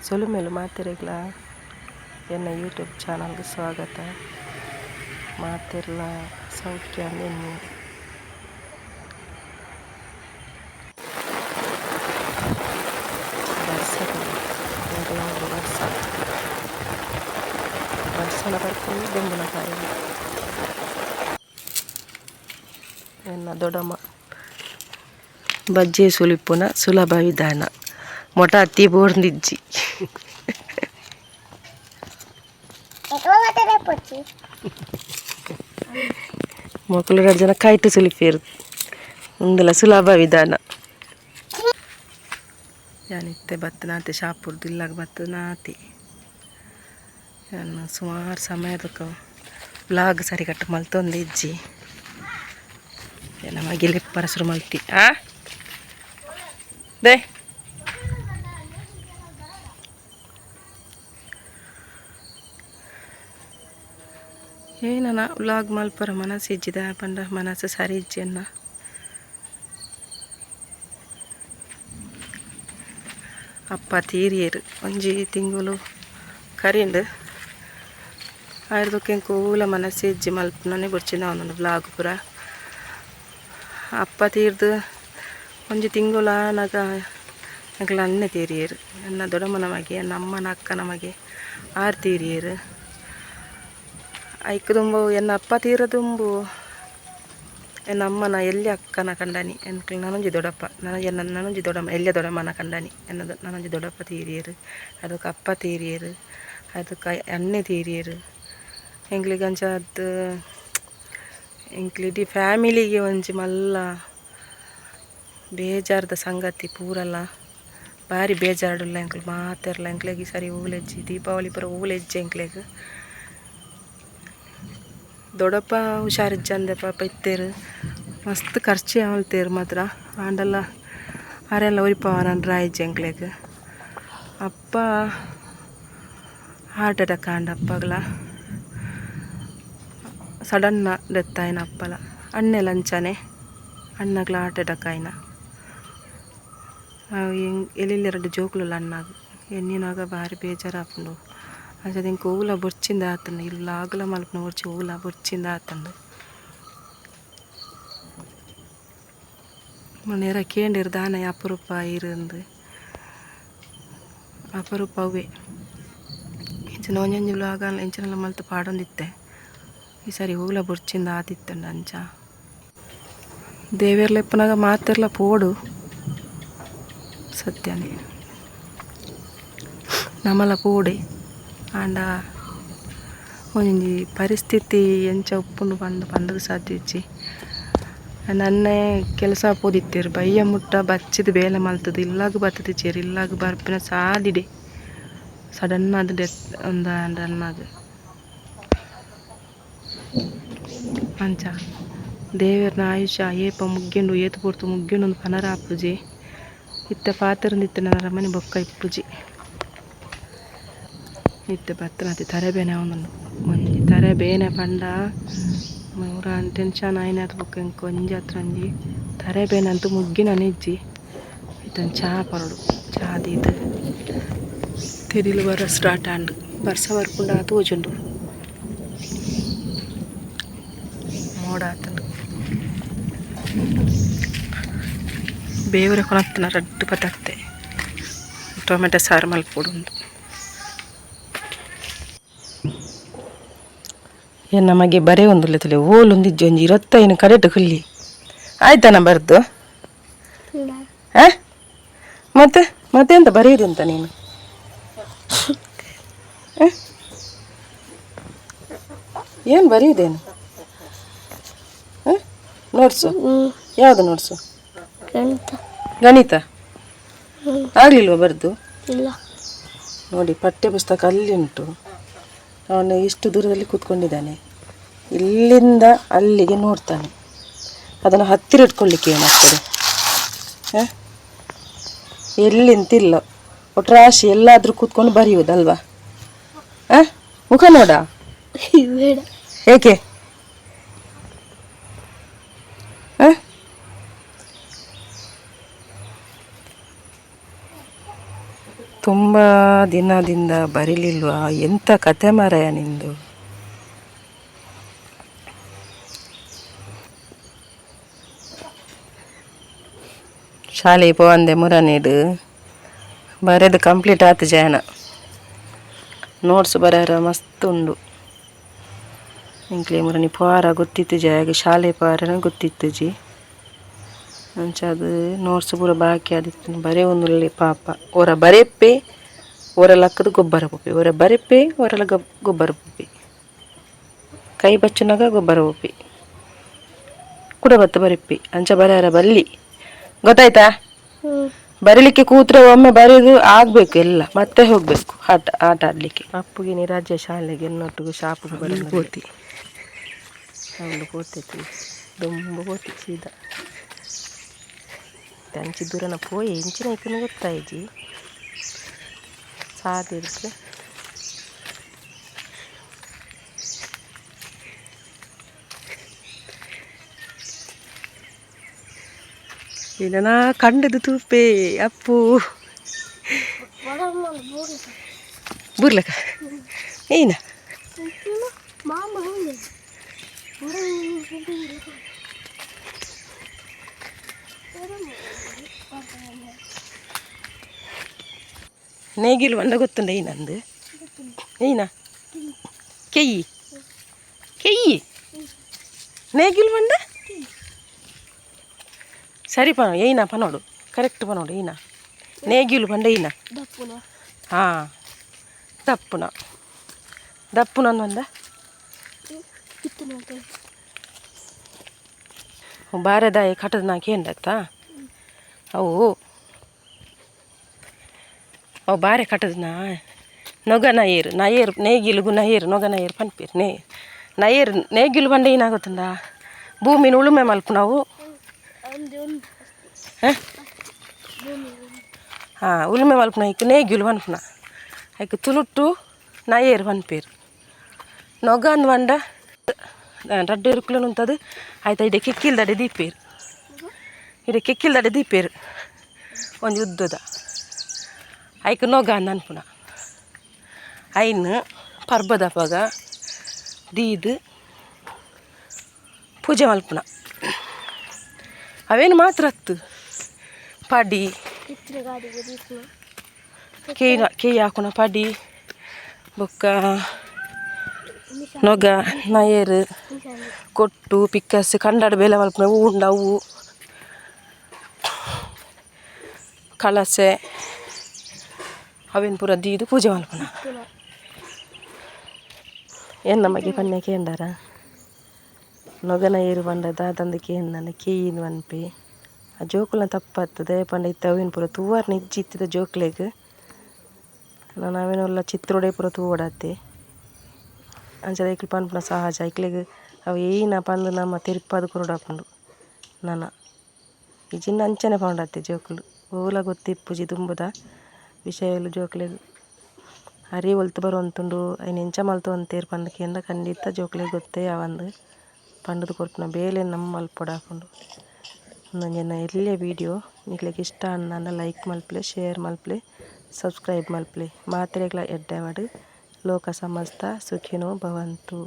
ಸೊಲುಮೆಲು ಮಾತೆರೆಗ್ಲ ಎನ್ನ ಯೂಟ್ಯೂಬ್ ಚಾನಲ್ಗೆ ಸ್ವಾಗತ. ಮಾತೆರ್ಲ ಸೌಖ್ಯ ನೆನ್ನೆ ಬರ್ಸ ಬರ್ಸ ಬರ್ಸಲ ಬರ್ಕೊಂಡು ದೊಂಬುನ ಕಾಯಿ ಎನ್ನ ದೊಡಮ್ಮ ಬಜ್ಜೆ ಸುಲಿಪುನ ಸುಲಭ ವಿಧಾನ ಮೊಟ ಅತ್ತಿ ಬೋರ್ದಿಜ್ಜಿ ಮೊಕಲು ಎರಡು ಜನ ಕಾಯ್ತು ಸುಲಿಪೇರು ಉಂದಲ ಸುಲಭ ವಿಧಾನ. ಯಾನಿತ್ತೆ ಬತ್ತನಾತೆ ಶಾಪುರ್ದು ಇಲ್ಲಾಗ ಬತ್ತನಾತೆ ಯಾನ್ ಸುಮಾರು ಸಮಯದಕ್ಕ ವ್ಲಾಗ್ ಸರಿಕಟ್ಟು ಮಲ್ತೊಂದು ಇಜ್ಜಿ. ನಮಗೆ ಲೆಪ್ಪರ ಶುರು ಮಲ್ತಿ ಆ they ಏನನ ವ್ಲಾಗ್ ಮಲ್ಪರ ಮನಸ್ಸು ಇಜ್ಜಿದ ಪಂಡ ಮನಸ್ಸು ಸರಿ ಇಜ್ಜಿ ಅನ್ನ. ಅಪ್ಪ ತೀರಿಯರು ಒಂಜಿ ತಿಂಗಳು ಕರಿಂಡು ಆಯ್ದಕ್ಕೆ ಕೂಲ ಮನಸ್ಸು ಇಜ್ಜಿ ಮಲ್ಪುನನೆ ಬೊರ್ಚಿನ ಒಂದೊಂದು ವ್ಲಾಗ್ ಪೂರ. ಅಪ್ಪ ತೀರ್ದು ಒಂಜಿ ತಿಂಗಳು ಆನಗ ಎಂಕ್ಲ ಅಣ್ಣೆ ತೀರಿಯರು, ಎನ್ನ ದೊಡ್ಡಮ್ಮನ ಮಗೆ, ಎನ್ನ ಅಮ್ಮನ ಅಕ್ಕನ ಮಗೆ ಆರು ತೀರಿಯರು. ಐಕ್ ದುಂಬು ಎನ್ನ ಅಪ್ಪ ತೀರ ದುಂಬು ಎನ್ನ ಅಮ್ಮನ ಎಲ್ಲಿ ಅಕ್ಕನ ಕಂಡನಿ ಎನ್ಕ್ಲ ನನೊಂಜಿ ದೊಡ್ಡಪ್ಪ ಎನ್ನ ನನೊಂಜಿ ದೊಡ್ಡಮ್ಮ ಎಲ್ಯ ದೊಡ್ಡಮ್ಮನ ಕಂಡನಿ ಎನ್ನ ನನೊಂಜಿ ದೊಡ್ಡಪ್ಪ ತೀರಿಯರು. ಅದಕ್ಕೆ ಅಪ್ಪ ತೀರಿಯರು, ಅದಕ್ಕೆ ಅಣ್ಣೆ ತೀರಿಯರು. ಎಂಕ್ಲೆಗ್ ಅಂಚಾದ್ ಎಂಕ್ಲೆ ಇಡೀ ಫ್ಯಾಮಿಲಿಗೆ ಒಂಜಿ ಮಲ್ಲ ಬೇಜಾರದ ಸಂಗತಿ ಪೂರಲ. ಬಾರಿ ಬೇಜಾರುಡುಲ್ಲ ಎಂಕ್ಲು ಮಾತೆರ್ಲ. ಎಂಕ್ಲೆಗ್ ಈ ಸರಿ ಓಲೆಜ್ಜಿ ದೀಪಾವಳಿ ಪೂರ ಓಲೆಜ್ಜಿ ಎಂಕ್ಲೆಗ್. ದೊಡ್ಡಪ್ಪ ಹುಷಾರಿಜ್ಜಂದೆ ಪಾಪ ಇತ್ತೆರ್, ಮಸ್ತ್ ಖರ್ಚು ಮಲ್ತೇರು ಮಾತ್ರ. ಆಂಡಲ ಆರೆಲ್ಲ ಒರಿಪಾವನ ರಾಯಿಜ್ಜಿ ಎಂಕ್ಲೆಗ್. ಅಪ್ಪ ಹಾರ್ಟ್ ಅಟ್ಯಾಕ್ ಆಂಡ್ ಅಪ್ಪಗ್ಲ, ಸಡನ್ ಡೆತ್ ಆಯಿನ ಅಪ್ಪಲ. ಅಣ್ಣೆಲ ಅಂಚನೆ, ಅಣ್ಣಗ್ಲ ಹಾರ್ಟ್ ಅಟ್ಯಾಕ್ ಆಯಿನ. ಎಲ್ಲೆಲ್ಲಿ ಎರಡು ಜೋಕುಲುಲ್ಲ ಅಣ್ಣಗ್. ಎನ್ನಿನಾಗ ಬಾರಿ ಬೇಜಾರಾಪುಂಡು. ಅಂಚಾದ್ ಎಂಕ್ ಒವ್ಲ ಬೊರ್ಚಿಂದ ಆತುಂಡು ಇಲ್ಲಾಗಲ ಮಲ್ಪುನ ಬೊರ್ಚಿ ಒವ್ಲ ಬೊರ್ಚಿಂದ ಆತುಂಡು. ಮೊನ್ನೆ ಕೇಂಡೆರ್ ದಾನೆ ಅಪರೂಪ ಇರಿಂದು, ಅಪರೂಪ ಅವ್ವೆ. ಇಂಚಿನ ಒಂಜೊಂಜಿ ವ್ಲಾಗ್ ಎಂಚಿನೆಲ್ಲ ಮಲ್ತ್ ಪಾಡೊಂದಿತ್ತೆ. ಈ ಸರಿ ಒವ್ಲ ಬೊರ್ಚಿಂದ ಆತಿತ್ತುಂಡು. ಅಂಚ ದೇವೆರ್ಲ ಇಪ್ಪುನಗ ಮಾತೆರ್ಲ ಪೋಡು ಸತ್ಯನೇ, ನಮಲ ಪೋಡೆ. ಆಂಡ ಒಂಜಿ ಪರಿಸ್ಥಿತಿ ಎಂಚ ಉಪ್ಪುಂಡು ಪಂದ್ ಪಂಡುದು ಸಾಧ್ಯ ಇಜ್ಜಿ. ನನ್ನೆ ಕೆಲಸ ಪೋದಿತ್ತೆರ್ ಬಯ್ಯ ಮುಟ್ಟ ಬಚ್ಚಿದ್ ಬೇಲೆ ಮಲ್ತುದು ಇಲ್ಲಾಗ್ ಬತ್ತುದಿಜ್ಜೆರ್. ಇಲ್ಲಾಗ್ ಬರ್ಪಿನ ಸಾದಿಡೆ ಸಡನ್ ಆದ್ ಡೆತ್ ಉಂದು ಅಣ್ಣಗ್. ಅಂಚ ದೇವೆರ್ನ ಆಯುಷ್ಯ ಏಪ ಮುಗ್ಯುಂಡು ಏತ್ ಪೊರ್ತು ಮುಗ್ಯುಂಡು ಅಂದ್ ಪನರ ಆಪುಜಿ. ಇತ್ತೆ ಪಾತೆರೊಂದಿತ್ತಿನ ನರಮನಿ ಬೊಕ್ಕ ಇಪ್ಪುಜಿ. ಇತ್ತೆ ಬತ್ತನತೆ ತರೆ ಬೇನೆ ಆವೊಂದುಂಡು. ಒಂಜಿ ತರೆ ಬೇನೆ ಪಂಡ ಪೂರ ಟೆನ್ಷನ್ ಆಯಿನಾತ್ ಬೊಕ್ಕ ಎಂಕ್ ಒಂಜಿ ಅತ್ರ ಒಂಜಿ ತರೆ ಬೇನೆ ಅಂತೂ ಮುಗ್ಗಿನನೆ ಇಜ್ಜಿ. ಇತ್ತೆ ಚಾ ಪರೊಡು, ಚಾ ದೀದ್ ತೆಡಿಲು ಬರ ಸ್ಟಾರ್ಟ್ ಆಂಡ್. ಬರ್ಸ ಬರ್ಪುಂಡ ತೋಜುಂಡು, ಮೋಡ ಆತುಂಡು. ಬೇವುರೆ ಕೊನತ್ತಿನ ರಡ್ಡ್ ಪತಕ್ತೆ ಟೊಮೆಟೊ ಸಾರು ಮಲ್ಪೊಡು. ಎನ್ನ ಮಗೆ ಬರೆಯೊಂದುಲ್ಲೆ ತೂಲೆ, ಓಲೊಂದಿಜ್ಜಿ ಒಂಜಿ 25 ಕಡೆಟ್ ಕುಲ್ಲಿ ಆಯ್ತಾನ ಬರ್ದು. ಮತ್ತೆ ಮತ್ತೆ ಎಂತ ಬರೆಯುವುದೆಂತ ನೀನು? ಏನು ಬರೆಯುವುದೇನು? ನೋಟ್ಸು ಯಾವುದು ನೋಟ್ಸು? ಗಣಿತ ಆಗಲಿಲ್ವ ಬರ್ದು? ನೋಡಿ ಪಠ್ಯ ಪುಸ್ತಕ ಅಲ್ಲಿ ಉಂಟು. ಅವನು ಇಷ್ಟು ದೂರದಲ್ಲಿ ಕೂತ್ಕೊಂಡಿದ್ದಾನೆ, ಇಲ್ಲಿಂದ ಅಲ್ಲಿಗೆ ನೋಡ್ತಾನೆ. ಅದನ್ನು ಹತ್ತಿರ ಇಟ್ಕೊಳ್ಳಿಕ್ಕೆ ಏನಾಗ್ತದೆ? ಎಲ್ಲಿಂತಿಲ್ಲ ಒಟ್ಟು ರಾಶಿ ಎಲ್ಲಾದರೂ ಕೂತ್ಕೊಂಡು ಬರೆಯುವುದಲ್ವಾ? ಮುಖ ನೋಡ ಏಕೆ? ತುಂಬ ದಿನದಿಂದ ಬರಿಲಿಲ್ವಾ, ಎಂಥ ಕತೆ ಮಾರಾಯ ನಿಂದು. ಶಾಲೆಗೆ ಪೋವಂದೆ ಮುರನೇಡು ಬರೆದು ಕಂಪ್ಲೀಟ್ ಆತು ಜಯನ. ನೋಟ್ಸ್ ಬರೆಯರ ಮಸ್ತ್ ಉಂಡು. ಎಂಕ್ಲೆ ಮುರನಿ ಪೋರ ಗೊತ್ತಿತ್ತು ಜಯಗ್, ಶಾಲೆ ಪೋರನ ಗೊತ್ತಿತ್ತು ಜಿ. ಅಂಚ ಅದು ನೋಟ್ಸ್ ಪೂರ ಬಾಕಿ ಆದಿತ್ತು, ಬರೇ ಒಂದುಲ್ಲೆ ಪಾಪ. ಒರ ಬರೆಪ್ಪೆ ಒರ ಲಕ್ಕದ ಗೊಬ್ಬರ ಪೋಪೆ, ಒರ ಬರೆಪ್ಪೆ ಒರಲ ಗೊಬ್ಬರ ಪೋಪೆ, ಕೈ ಬಚ್ಚುನಾಗ ಗೊಬ್ಬರ ಪೋಪೆ, ಕುಡ ಬತ್ತ ಬರೆಪ್ಪೆ. ಅಂಚ ಬರೆಯರ ಬಲ್ಲಿ ಗೊತ್ತಾಯ್ತಾ? ಬರೀಲಿಕ್ಕೆ ಕೂತ್ರೆ ಒಮ್ಮೆ ಬರೆದು ಆಗ್ಬೇಕು ಎಲ್ಲ, ಮತ್ತೆ ಹೋಗ್ಬೇಕು ಆಟ ಆಟ ಆಡ್ಲಿಕ್ಕೆ. ಅಪ್ಪುಗೆ ನಿರಾಜ್ಯ ಶಾಲೆಗೆ ಎನ್ನೊಟ್ಟಿಗೆ ಶಾಪಿಗೆ ಬರೋದು ಪೋತಿ ಅವಳು ಪೋತೈತಿ ದೊಂಬ ಪೋತಿ ಸೀದಾ ಅಂಚಿ ದೂರನ ಪೋಯಿ ಇಂಚಿನ ಐಕನು ಗೊತ್ತಾಯ್ಜಿ ಸಾದಿರ್ತು. ಏನನ ಕಂಡದು ತೂಪೆ ಅಪ್ಪು ಬುರ್ಲಕ ಏನ ನೇಗಿಲು ಬಂದ ಗೊತ್ತುಂಡ ಏನಂದು ಏನ ಕೆಯ್ಯಿ ಕೆಯ್ಯಿ ನೇಗಿಲು ಬಂದ ಸರಿ ಪನ ಏನ ಪನೋಡು ಕರೆಕ್ಟ್ ಪನೋಡು ಏನ ನೇಗಿಲು ಪಂಡ ಏನ? ಹಾಂ, ದಪ್ಪುನ ದಪ್ಪುನ ಬಂದ ಬಾರೆದಾಯ ಕಟ್ಟದ ನಾ ಕೇಂಡತ್ತ. ಅವು ಅವು ಬಾರೆ ಕಟ್ಟದ ನೊಗ ನಯೇರು ನಯೇರು ನೇಗಿಲುಗು ನಯೇರು ನೊಗ ನಯೇರು ಪನ್ಪೇರು ನೇ ನಯೇರು. ನೇಗಿಲು ಪಂಡ ಏನಾಗುತ್ತಂದ? ಭೂಮಿನ ಉಳುಮೆ ಮಲ್ಪು ನಾವು. ಹಾಂ, ಉಳುಮೆ ಮಲ್ಪುನ ಐಕ್ ನೇಗಿಲು ಪನ್ಪುನ. ಐಕ್ ತುಳುಟ್ಟು ನಯೇರು ಪನ್ಪೇರು. ನೊಗ ಅಂದ್ ಪಂಡ ರಡ್ಡ್ ಎರುಕುಲೆನ್ ಉಂತದು ಆಯ್ತು ಇಡೆ ಕೆಕ್ಕಿಲ್ದಡೆ ದೀಪೇರು, ಇಡೆ ಕೆಕ್ಕಿಲ್ದಡೆ ದೀಪೇರು ಒಂಜಿ ಉದ್ದದ ಐಕ್ ನೊಗ ಅಂದ್ ಅನ್ಪುನ. ಐನ್ ಪರ್ಬದಪಗ ದೀದ್ ಪೂಜೆ ಮಲ್ಪುನ. ಅವೇನು ಮಾತ್ರ ಅತ್ತು ಪಡಿ ಕೇಯ್ ಕೇಯ್ ಹಾಕುನ ಪಡಿ ಬೊಕ್ಕ ನೊಗ ನಯೇರು ಕೊಟ್ಟು ಪಿಕ್ಕಸ್ ಕಂಡಾಡ ಬೇಲೆ ಮಲ್ಪುನ ಹೂ ಉಂಡು ಅವು ಕಳಸೆ ಅವೇನು ಪೂರ ದೀದು ಪೂಜೆ ಮಲ್ಪುನ. ಎನ್ನ ಮಗೆ ಪನ್ನೆ ಕೇಂಡಾರ ನೊಗನ ಏರು ಪಂಡ ದಾದಂದು ಕೇಂದನ ಕೇಯಿನ ಪನ್ಪೆ. ಆ ಜೋಕುಲ್ನ ತಪ್ಪತ್ತದೆ ಪಂಡ ಇತ್ತೆ ಅವೇನು ಪೂರ ತೂವರ್ನ ಇಜ್ಜಿ ಇತ್ತಿದ ಜೋಕ್ಲೆಗ್. ನಾನು ಅವೇನೆಲ್ಲ ಚಿತ್ರೋಡೆ ಪೂರ ತೂವೊಡಾತೆ. ಅಂಚದ ಐಕ್ಲು ಪನ್ಪುನ ಸಹಜ. ಐಕ್ಲೆಗ್ ಅವು ಏನ ಪಂದ್ ನಮ್ಮ ತೆರಿಪಾದ್ ಕೊರೊಡಾಪುಂಡು ನನ. ಇಜ್ಜಿಂಡ ಅಂಚನೆ ಪಂಡತ್ತೆ ಜೋಕುಲು. ಓಲ ಗೊತ್ತಿಪ್ಪುಜಿ ದುಂಬುದ ವಿಷಯಲು ಜೋಕ್ಲೆಗ್. ಅರಿ ಒಲ್ತು ಬರೊಂತುಂಡು, ಐನ್ ಎಂಚ ಮಲ್ತೊಂತೆರ್ ಪಂದ್ ಕೇಂಡ ಖಂಡಿತ ಜೋಕ್ಲೆಗ್ ಗೊತ್ತೇ ಆವಂದ್. ಪಂಡುದು ಕೊರ್ಪುನ ಬೇಲೆ ನಮ್ಮ ಮಲ್ಪೊಡಾಪುಂಡು. ಉಂದೊಂಜಿ ಎಲ್ಯ ವೀಡಿಯೋ. ನಿಕ್ಲೆಗ್ ಇಷ್ಟ ಆಂಡ ಲೈಕ್ ಮಲ್ಪುಲೆ, ಶೇರ್ ಮಲ್ಪುಲೆ, ಸಬ್ಸ್ಕ್ರೈಬ್ ಮಲ್ಪುಲೆ. ಮಾತೆರೆಗ್ಲ ಎಡ್ಡೆ ಆವಡ್. ಲೋಕ ಸಮಸ್ತ ಸುಖಿನೋ ಭವಂತು.